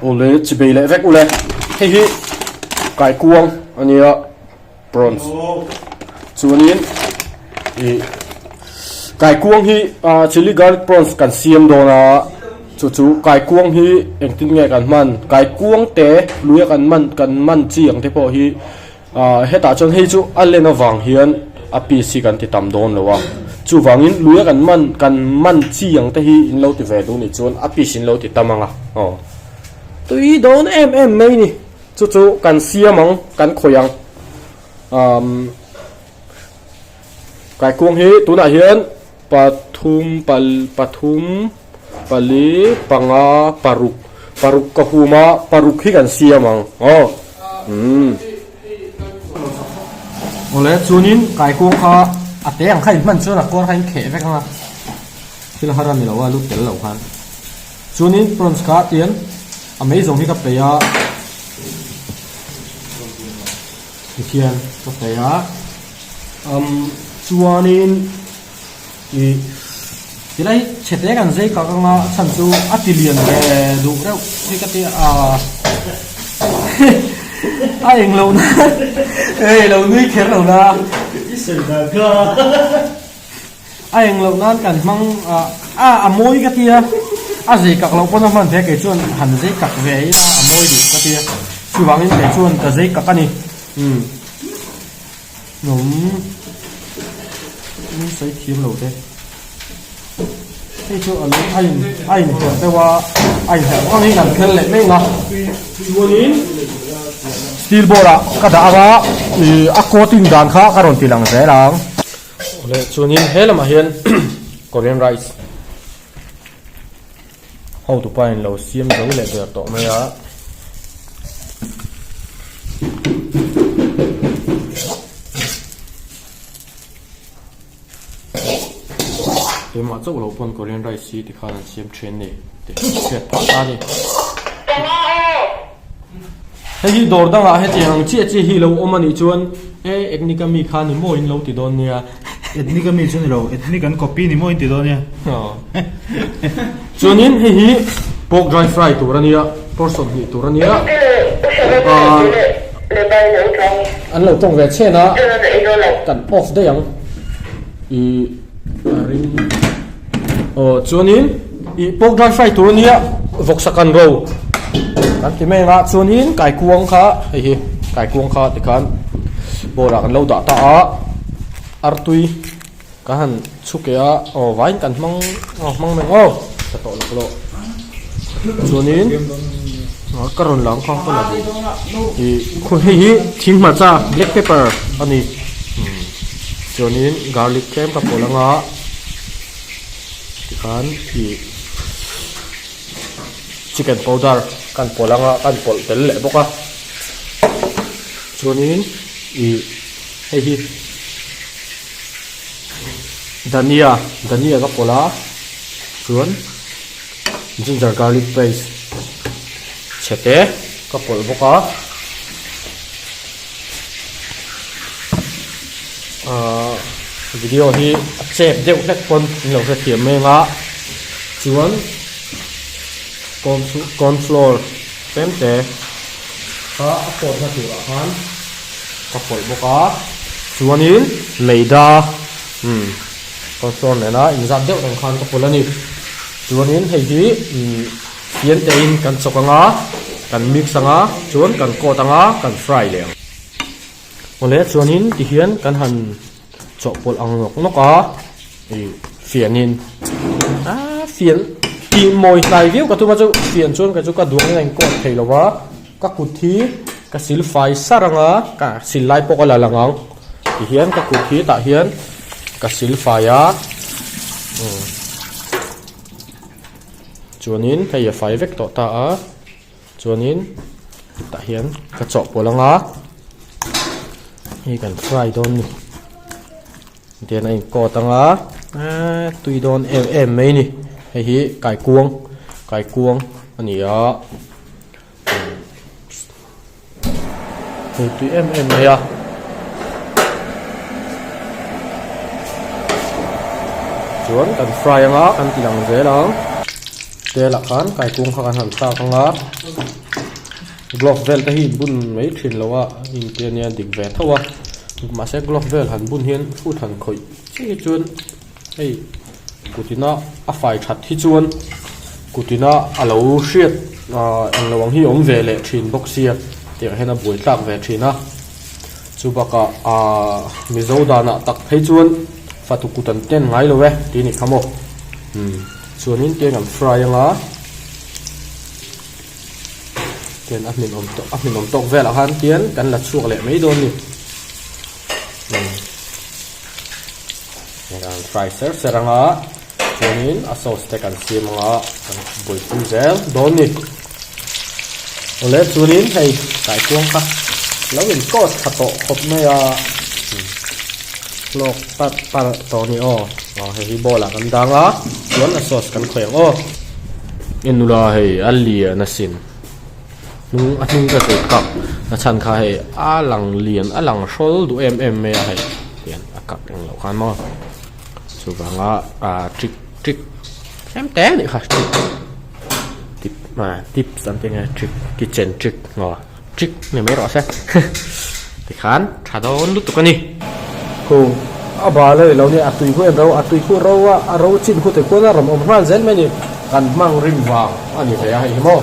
Awle chi bei leh vek ule hei hi kaikuang a nia prawns chuanin ih kaikuang hi ah chilli garlic prawns kan siam dawn a chu chu kaikuang hi engtin nge kan hman kaikuang te luia kan man kan man chi ang te pawh hi ah hetah chuan hei chu a len avang hian a piece hi kan ti tam dawn lo a chuvangin luia kan man kan man chi ang te hi in lo ti ve duh nih chuan a piece in lo ti tam ang a aw tui dawn em em mai ni. Chu chu kan siam ang, kan khawih ang. Umm Kaikuang hi tunah hian pathum pal pathum pali panga paruk paruk ka hum a paruk hi kan siam ang aw umm. Awle chuanin kaikuang kha a te ang kha in hman chuan a kawr kha in kheh vek ang a thil har a ni lo a lut tel loh khan. Chuanin prawns kha tian a mei zawng hi ka peih a tikhian ka peih a umm chuanin ih tilai chhe te kan zai kak anga a chhan chu a ti lian ve duh reuh hi ka tia ah a englo na hei lo nui kher lo na i sawi dan kha. A eng loh nan kan hmang a a a mawi ka tia a zei kak loh pawn a hman thei a kei chuan han zei kak ve ila a mawi duh ka tia chuvangin kei chuan ka zei kak a ni umm umm min sawi thiam lo te hei chu a lo a in a inherh deuh a a inherh ang hi kan phel leh mai ang a chuanin steel board ah ka dah ang a ih a coating dan kha ka rawn ti lang zel ang. Awle chuanin he lamah hian Korean rice hotu pa in lo siam zo leh der tawh mai a. Keimah chauh lo pawn Korean rice hi tikhan an siam thin ni tih hriat phah ta a ni. Hei hi dawr dangah hetiang ang chiah chiah hi lo awm a nih chuan e ethnic a mi kha ni maw in lo ti dawn nia. Ethnic a mi chu ni lo, ethnic an copy ni maw in ti dawn nia. Chuanin hei hi pork dry fry tur a nia, portion hnih tur a nia. An lo tawng ve chhen a, kan off daih ang. Ih a ring aw chuanin ih pork dry fry tur a nia vawksa kan ro kan ti mai ang a chuanin kaikuang kha hei hi kaikuang kha tikhan bowl ah kan lo dah ta a artui kan han chhuk leh a aw vaiin kan hmang aw hmang mai ang aw ka tawh lawk lawk chuanin ka rawn lang kha ka la duh ih hei hi thing hmarcha black pepper a ni. Chuanin garlic tlem ka pawlh anga tikhan ih chicken powder kan pawlh anga kan pawlh tel leh bawk a chuanin ih hei hi dhania dhania ka pawlh a chuan ginger garlic paste chhe te ka pawlh bawk a. Ahh video hi a chep deuh hlek pawn in lo hrethiam mai ang a chuan corn flour tlem te kha a pawt na turah khan ka pawlh bawk a chuanin maida umm corn flour nena inzat deuh reng khan ka pawlh a ni chuanin hei hi umm. Fian te in kan chawk anga, kan mix anga, chuan kan coat anga, kan fry leh ang. Awle chuanin tihian kan han chawhpawlh ang nawk nawk a, ih fianin ah fian tih mawi hnai viau ka tum a chu fian chuan kei chu ka duang in a in coat thei lo va, ka kut hi ka sil fai sar anga, ka sil lai pawh ka la lang ang, tihian ka kut hi tah hian ka sil fai a. Chuanin hei a fai vek tawh ta a chuanin tah hian ka chawhpawlh anga hei kan fry dawn a ni tihian a in coat anga eee tui dawn em em mai a ni hei hi kaikuang kaikuang a ni a hei tui em em mai a. Chuan kan fry anga kan ti lang zel ang tel ah khan kaikung kha kan han thlak anga glove vel te hi in bun mai thin lo a in tia nia dik ve tho a mahse glove vel han bun hian food han khawih chiah hi chuan hei kutina a fai that hi chuan kutina a lo hriat ahh englo ang hi a awm ve leh thin bawk sia tiang hian a buai tlak ve thin a chu bakah ahh mizo danah tak phei chuan fatu kut an ken ngai lo e tih a nih kha maw umm chuanin tiang an fry anga tian a hmin awm tawh a hmin awm tawk velah khan tian kan la chhuak leh mai dawn a ni umm. Kan fry ser ser anga chuanin a sauce te kan siam anga kan buaipui zel dawn ni. Awle chuanin hei kaikuang kha lo in coat tha tawh khawp mai a hlawk parh parh tawh a ni aw aw hei hi bowl ah kan dang a chuan a sauce kan khawih ang aw. En nula hei a lian asin. Hnung a hnung ka zir kak a chhan kha hei a lang lian a lang hrawl duh em em mai a hei tian a kak eng loh khan maw chuvanga ah trick trick tlem te anih kha trick tip ah tips an tih nge trick kitchen trick aw trick ni mai rawh se tikhan tha dawn lutuk a ni. Khu a bal a ni lo nia a tui khu em ro a tui khu ro a a ro chin khu te khuan a rawn awm nghal zel mai a ni kan hmang rim vang a ni ve a hei hi maw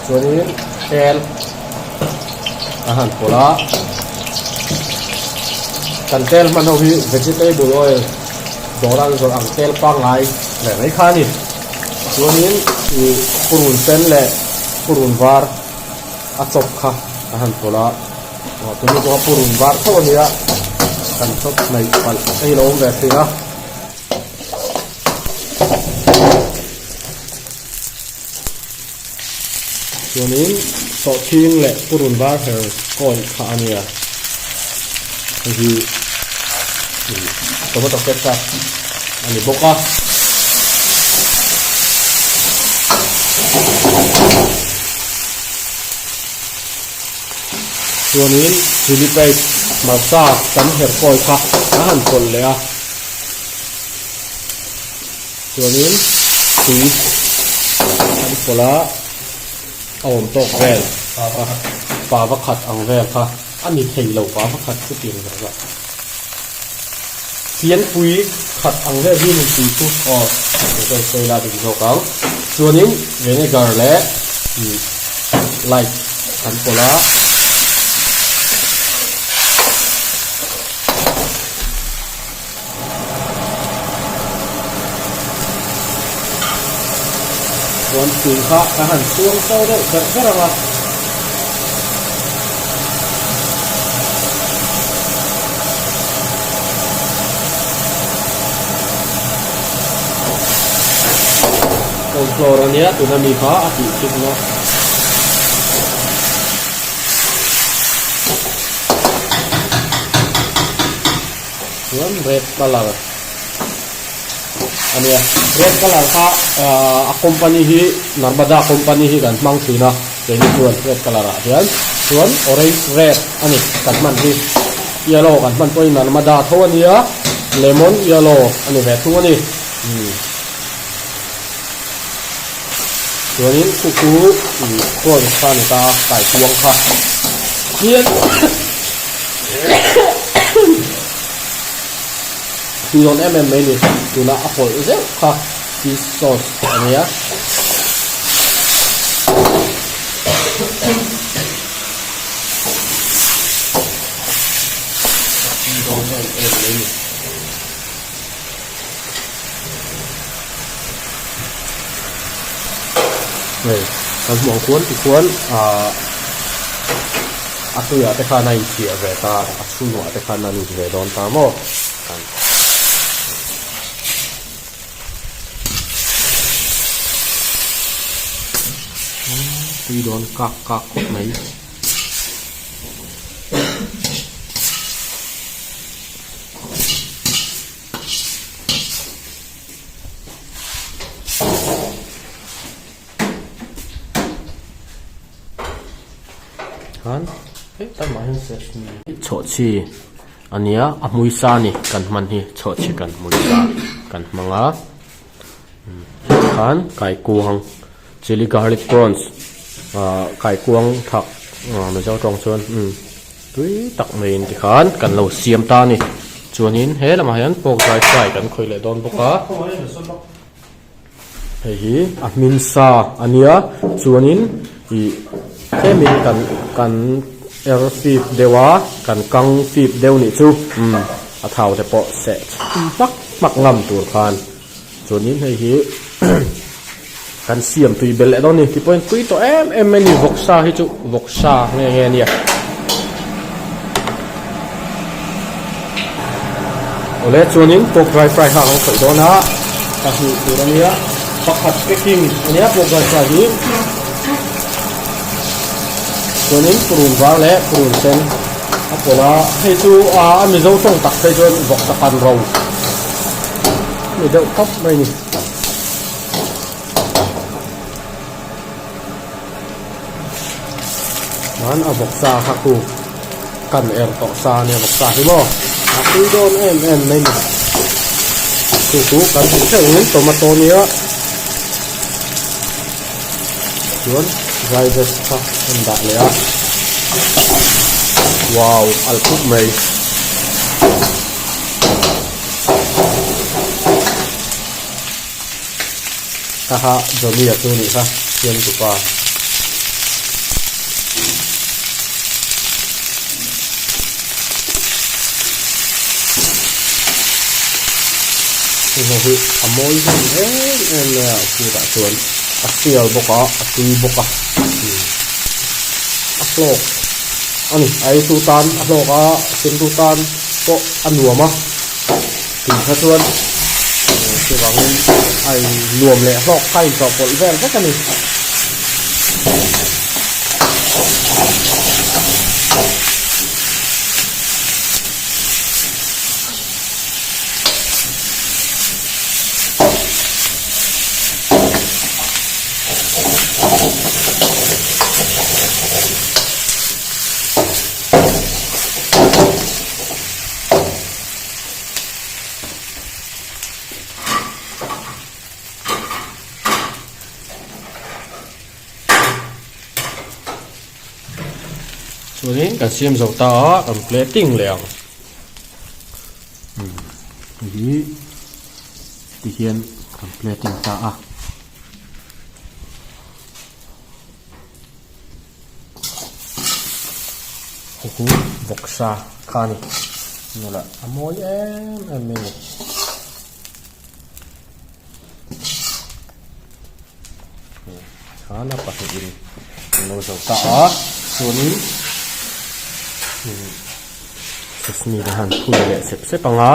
chuanin tel a han pawlh a kan tel hman ho hi vegetable oil dawr a an zawrh ang tel pangngai leh mai kha a ni chuanin ih purun sen leh purun var a chawp kha a han pawlh a. Aw tuni pawh a purun var tho a nia kan chawp hnaih palh hei lo awm ve thin a. Chuanin sawhthing leh purun var her kawi kha a nia hei hi tomato ketchup a ni bawk a. Chuanin chilli paste hmarcha kan her kawi kha a han pawlh leh a, chuanin tui kan pawlh a, a awm tawk vel pa va khat ang vel kha a ni thei lo pa va khat chu tih ang zawh zawh fianpui khat ang vel hi ni tui chu aw sawi la dik zawk ang chuanin vinegar leh light kan pawlh a. Chuan tui kha ka han chhuang so deuh ber ber ang a. Cornflour ania tuna mi kha a tih thik na. Chuan red colour ania red colour kha a company hi Narmada company hi kan hmang thin a keini chuan red colour ah hian chuan orange red ani kan hman hi yellow kan hman pawhin Narmada tho ania lemon yellow ani ve thung ani. Chuanin khu khu ih prawn kha a ni ta a kaikuang kha hian tui dawn em em mai a ni tuna a pawlh zeuh kha cheese sauce a nia. Tui dawn em em mai a ni. Hei kan hmuh ang khuan tikhuan ahh a tuiah te khan a inchiah ve ta a chhungah te khan a lut ve dawn ta maw kan tui dawn kak kak khawp mai. Khan hetlai mah hian sesmi chhawhchhi a nia a hmui sa a ni kan hman hi chhawhchhi kan hmui sa kan hmang a khan kaikuang chilli garlic prawns ah kaikuang thak ah mizo tawng chuan umm tui tak maiin tikhan kan lo siam ta a ni chuanin he lamah hian pork dry fry kan khawih leh dawn bawk a. Hei hi a hmin sa a nia chuanin ih tlemin kan kan er fip deuh a kan kang fip deuh nih chu umm a thau te pawh seh hmak hmak ngam tur khan chuanin hei hi kan siam tui belh leh dawn a ni tipawhin tui tawh em em mai a ni vawksa hi chu vawksa nge nge a nia. Awle chuanin pork dry fry kha kan khawih dawn a, pahnih tur a nia, pakhat packing a nia pork dry fry hi. Chuanin purun var leh purun sen a pawlh a, hei chu a mizo tawng tak phei chuan vawksa pan ro ni deuh khawp mai a ni. Chuan a vawksa kha khu kan er tawh sa ania vawksa hi maw a tui dawn em em mai ni chu chu kan hmuh theuh in tomato nia chuan dry veg kha an dah leh a wow alh khup mai. Haha Johnny a chu nih kha siamtupa. Hei ho hi a mawi hlawm em em mai a food ah chuan a sial bawk a a tui bawk a a hlawk a ni a eitu tan a hlawk a siamtu tan pawh a nuam a. Tih kha chuan chuvangin a in nuam leh hlawk kha a inchawhpawlh vel vek a ni. Chuanin kan siam zo ta a kan plating leh ang hei hi tihian kan plating ta a. Hei hi vawksa kha a ni nula a mawi em em mai a ni. Khan a pahnihin an lo zo ta a chuanin sesame te han phun leh sep sep ang a.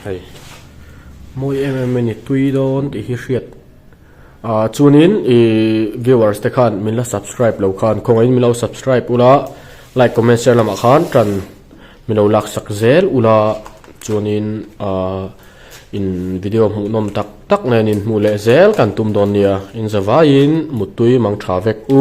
Hei mawi em em a ni tui dawn tih hi hriat ah chuanin ihh viewers te khan min la subscribe lo khan khawngaihin min lo subscribe ula like comment share lamah khan tan min lo lak sak zel ula chuanin ah in video hmuh nawm tak tak nen in hmuh leh zel kan tum dawn nia in zavaiin muttui mang tha vek u.